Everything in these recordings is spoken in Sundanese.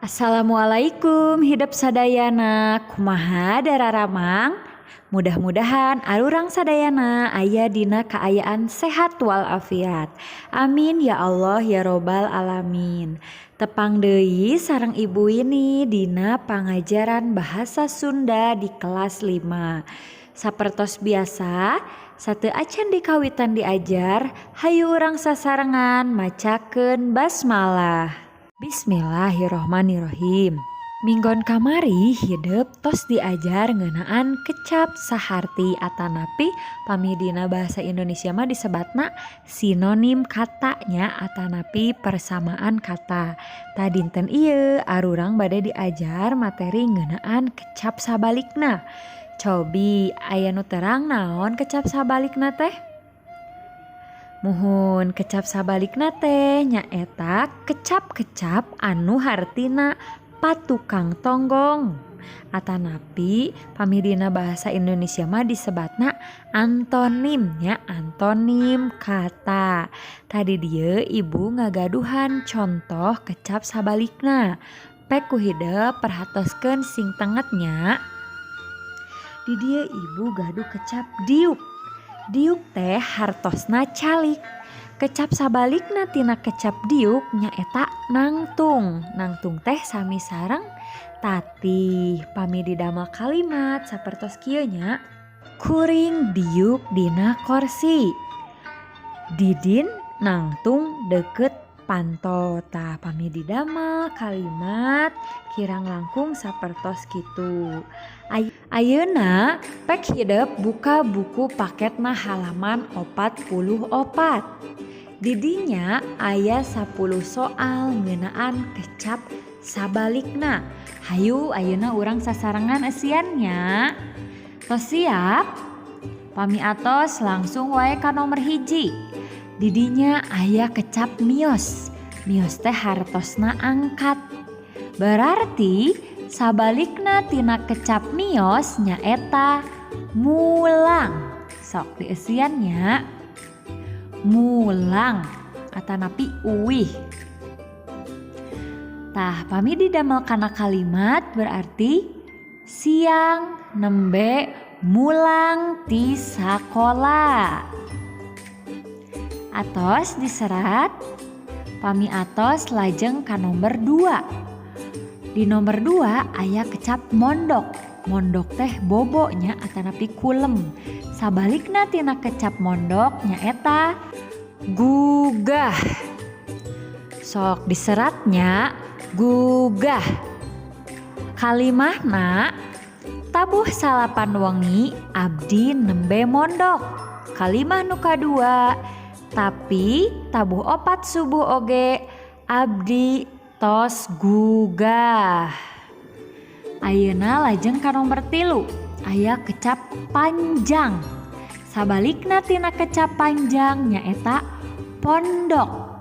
Assalamualaikum hidep sadayana, kumaha dararamang? Mudah-mudahan arurang sadayana aya dina kaayaan sehat walafiat. Amin ya Allah ya robbal alamin. Tepang deui sareng Ibu Wini dina pangajaran bahasa Sunda di kelas 5. Sapertos biasa, sateuacan dikawitan diajar, hayu urang sasarengan macakeun basmalah. Bismillahirrohmanirrohim. Minggon kamari hidep tos diajar ngeunaan kecap saharti atanapi pami dina bahasa Indonesia mah disebatna sinonim kata nya, atanapi persamaan kata. Tah, dinten ieu arurang bade diajar materi ngeunaan kecap sabalikna. Cobi aya nu terang naon kecap sabalikna teh? Muhun, kecap sabalikna teh nyaeta kecap-kecap anu hartina patukang tonggong, atanapi pami dina bahasa Indonesia mah disebatna antonim nya, antonim kata. Tah, di dieu ibu ngagaduhan contoh kecap sabalikna. Pek ku hidep perhatoskeun sing tenget nya. Di dieu ibu gaduh kecap diuk. Diuk teh hartosna calik. Kecap sabalikna tina kecap diuk nyaeta nangtung. Nangtung teh sami sareng tatih. Pami didamel kalimat sapertos kieu nya. Kuring diuk dina korsi. Didin nangtung deukeut panto. Tah, pami didamel kalimat kirang langkung sapertos kitu. Ayeuna pek hidep buka buku paketna halaman 44. Di dinya aya 10 soal ngeunaan kecap sabalikna. Hayu, ayeuna urang sasarengan eusian nya. Tos siap? Pami atos, langsung wae ka nomor 1. Di dinya aya kecap mios. Mios teh hartosna angkat. Berarti sabalikna tina kecap mios nyaeta mulang. Sok dieusian nya. Mulang atanapi uwih. Tah, pami didamel kana kalimat berarti siang nembe mulang ti sakola. Atos diserat? Pami atos, lajeng ka nomor 2. Di nomor 2 aya kecap mondok. Mondok teh bobo nya, atanapi kulem. Sabalikna tina kecap mondok nyaeta gugah. Sok diserat nya, gugah. Kalimahna, tabuh 9 wengi abdi nembe mondok. Kalimah nu kadua, tapi tabuh 4 subuh oge abdi tos gugah. Ayeuna lajeng ka nomor 3, aya kecap panjang. Sabalikna tina kecap panjang nyaeta pondok.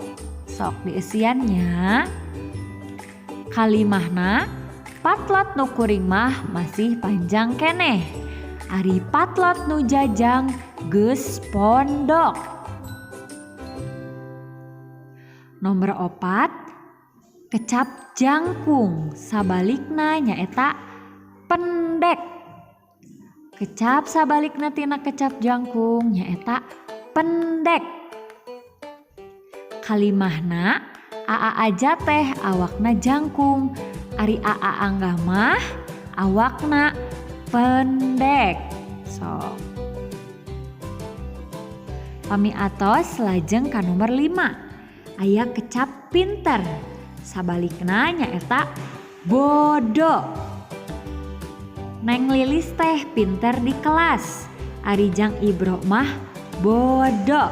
Sok dieusian nya. Kalimahna, patlot nu kuring mah masih panjang keneh. Ari patlot nu jajang geus pondok. Nomor 4, kecap jangkung. Sabalikna nyaeta pendek. Kecap sabalikna tina kecap jangkung nyaeta pendek. Kalimahna, Aa Aja teh awakna jangkung, ari Aa Angga mah awakna pendek. Sok. Pami atos, lajeng ka nomor 5. Aya kecap pinter. Sabalikna nyaeta bodoh. Neng Lilis teh pinter di kelas. Ari Jang Ibro mah bodoh.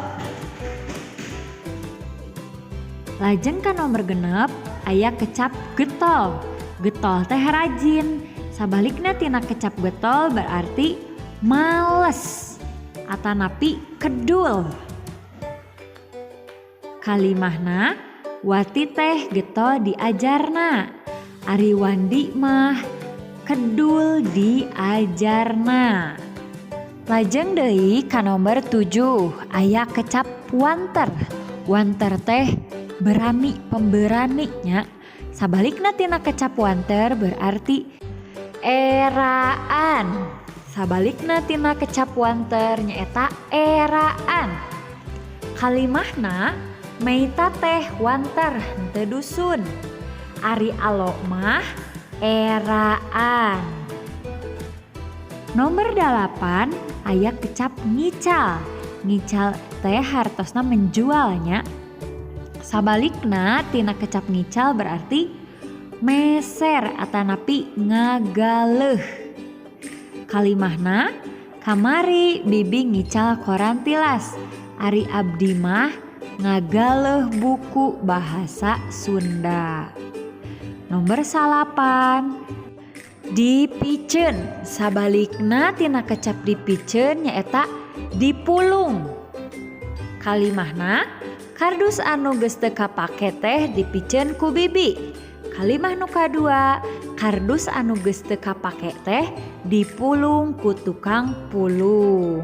Lajeng ka nomor 6, aya kecap getol. Getol teh rajin. Sabalikna tina kecap getol berarti males atanapi kedul. Kalimahna, Wati teh getol diajarna. Ari Wandi mah kedul diajarna. Lajeng deui ka nomor 7, aya kecap wanter. Wanter teh berani, pemberani nya. Sabalikna tina kecap wanter berarti eraan. Sabalikna tina kecap wanter nyaeta eraan. Kalimahna Meita teh wanter henteu dusun. Ari alo mah eraan. Nomor 8 aya kecap ngical. Ngical teh hartosna menjualnya. Sabalikna tina kecap ngical berarti meser atanapi ngagaleuh. Kalimahna kamari bibi ngical koran tilas. Ari abdi mah ngagaleuh buku bahasa Sunda. Nomor 9 dipiceun. Sabalikna tina kecap dipiceun nyaeta dipulung. Kalimahna kardus anu geus teu kapake teh dipiceun ku bibi. Kalimah nu kadua, kardus anu geus teu kapake teh dipulung ku tukang pulung.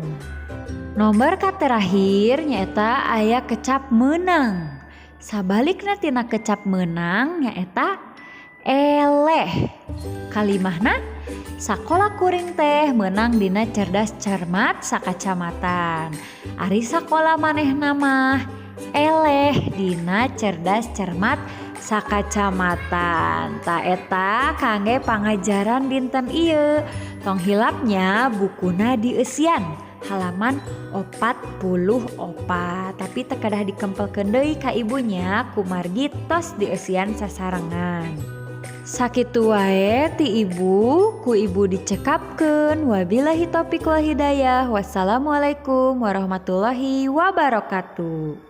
Nomor katerakhir nyaeta aya kecap meunang. Sabalikna tina kecap meunang nyaeta eleh. Kalimahna sakola kuring teh meunang dina cerdas cermat sakacamatan. Ari sakola manehna mah eleh dina cerdas cermat sakacamatan. Ta eta kangge pangajaran dinten ieu. Tong hilapnya bukuna dieusian halaman 44, tapi teu kedah dikempelkeun deui ka ibunya kumargi tos dieusian sasarengan. Sakitu wae ti ibu, ku ibu dicekapkeun. Wabillahi taufiq wal hidayah. Wassalamualaikum warahmatullahi wabarakatuh.